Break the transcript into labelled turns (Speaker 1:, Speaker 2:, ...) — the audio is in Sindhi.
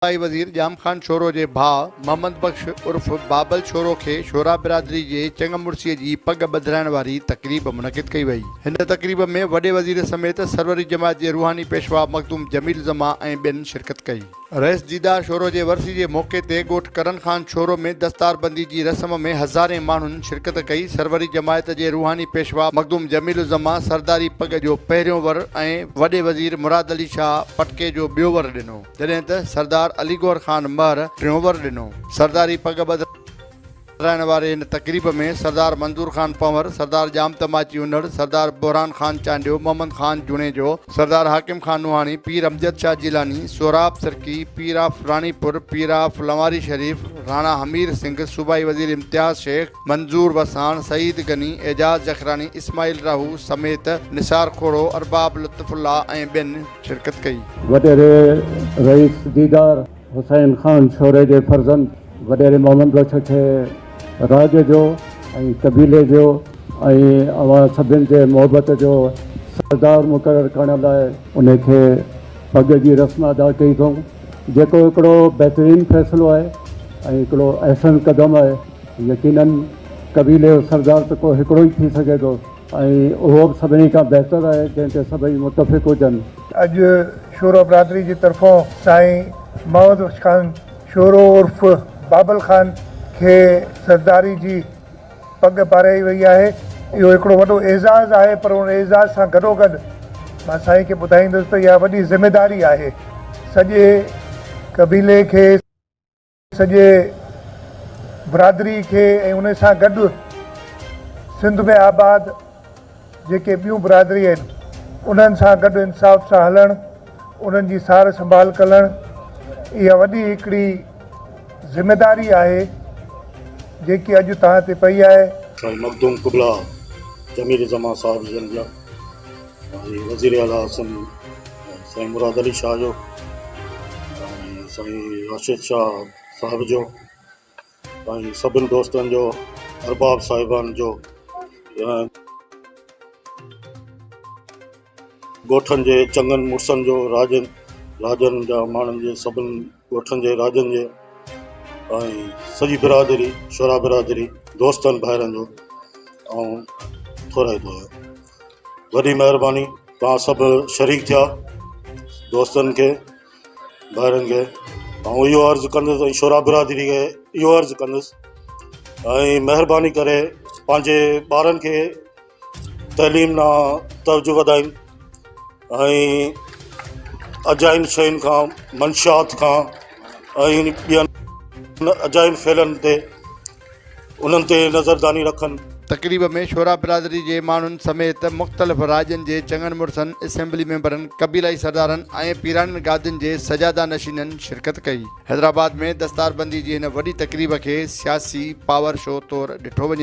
Speaker 1: صوبائي وزير ڄام خان شورو جي ڀاء محمد بخش عرف بابل شورو کي شورا برادري جي چڱ مڙسي جي پڳ ٻڌرائڻ واري تقريب منعقد ڪئي وئي. هن تقريب ۾ وڏي وزير سميت سروري جماعت جي روحاني پيشوا مخدوم جميل الزمان ۽ ٻين شرڪت ڪئي. رئيس ديدار شورو جي ورسي جي موقعي تي ڳوٺ ڪرن خان شورو ۾ دستاربندي جي رسم ۾ هزارين ماڻهن شرڪت ڪئي. سروري جماعت جي روحاني پيشوا مخدوم جميل الزمان سرداري پڳ جو پهريون ور ۽ وڏي وزير مراد علي شاهه پٽڪي جو ٻيو ور ڏنو. جڏهن ته سردار علي گوهر خان مهر ٽيون ور ڏنو. سرداري پڳ ٻڌرائڻ واري هن تقريب ۾ سردار منظور خان پنهور، سردار ڄام تماچي انڙ، سردار بحران خان چانڊيو، محمد خان جوڻيجو، سردار حاڪم خان نوحاڻي، پير امجد شاهه جيلاني، سهراب سرڪي، پير آف راڻيپور، پير آف لنواري شريف، راڻا همير سنگهه، صوبائي وزير امتياز شيخ، منظور وساڻ، سعيد غني، اعجاز جکراڻي، اسماعيل راهو سميت نثار کوڙو، ارباب لطف الله ۽ ٻين شرڪت ڪئي.
Speaker 2: وڏيري رئيس ديدار حسين خان شوري جي فرزند وڏيري محمد بخش کي راڄ جو ۽ قبيلي جو ۽ اوهان سڀن جي محبت جو سردار مقرر ڪرڻ لاء ان کي پڳ جي رسم ادا ڪئي اٿئون جيڪو هڪڙو بهترين فيصلو آهي ۽ هڪڙو احسن قدم آهي يقينن قبيلي جو سردار ته ڪو هڪڙو ئي ٿي سگهي ٿو. ۽ اهو به سڀني کان بهتر آهي جنهن تي سڀئي متفق هجن.
Speaker 3: اڄ شورو برادري جي طرفون سائين محمد بخش خان شورو عرف بابل خان کي سرداري جي پڳ پارائي وئي آهي. اهو هڪڙو وڏو اعزاز آهي پر ان اعزاز سان گڏوگڏ مان سائين کي ٻڌائيندس ته اها وڏي ذميداري آهي سڄي قبيلي کي. سڄي برادري کي ۽ ان سان گڏ سنڌ ۾ آباد جيڪي ٻيون برادري آهن انهن سان گڏ انصاف سان هلڻ انهن جي سار سنڀال ڪلڻ اها وڏي هڪڙي ذميداري آهي جيڪي اڄ توهان تي پئي آهي.
Speaker 4: سائين مخدوم قبلا جميل الزمان صاحب جن جا ۽ وزير اعليٰ سنڌ سائين مراد علي شاهه جو ۽ سائين راشد شاهه صاحب جو ۽ سڀن دوستن جو ارباب صاحبان جو ڳوٺن جي چڱن مڙسن جو راڄن راڄن جا ماڻهن جي سڀن ڳوٺن جي راڄن جي ۽ سڄي برادري شورا برادري دوستن ڀائرن جو آئون ٿورائتو آهيان وڏي مهرباني توهان سڀ شريڪ ٿيا دوستن کي ڀائرن کي آئون اهو عرض ڪندس ۽ شورا برادري کي اهو عرض ڪندس ۽ مهرباني ڪري پنهنجي ٻارن کي تعليم ڏانهن توجه وڌائين ۽ اجاين شين کان منشيات کان ۽ ٻين اجاين فعلن تي انهن تي نظرداني رکن.
Speaker 1: تقريب ۾ شورا برادري جي ماڻهن سميت مختلف راڄن جي چڱن مڙسن، اسيمبلي ميمبرن، قبيلائي سردارن ۽ پيراڻين گادين جي سجاده نشينن شرڪت ڪئي. حيدرآباد ۾ دستاربندي جي هن وڏي تقريب کي سياسي پاور شو طور ڏٺو وڃي.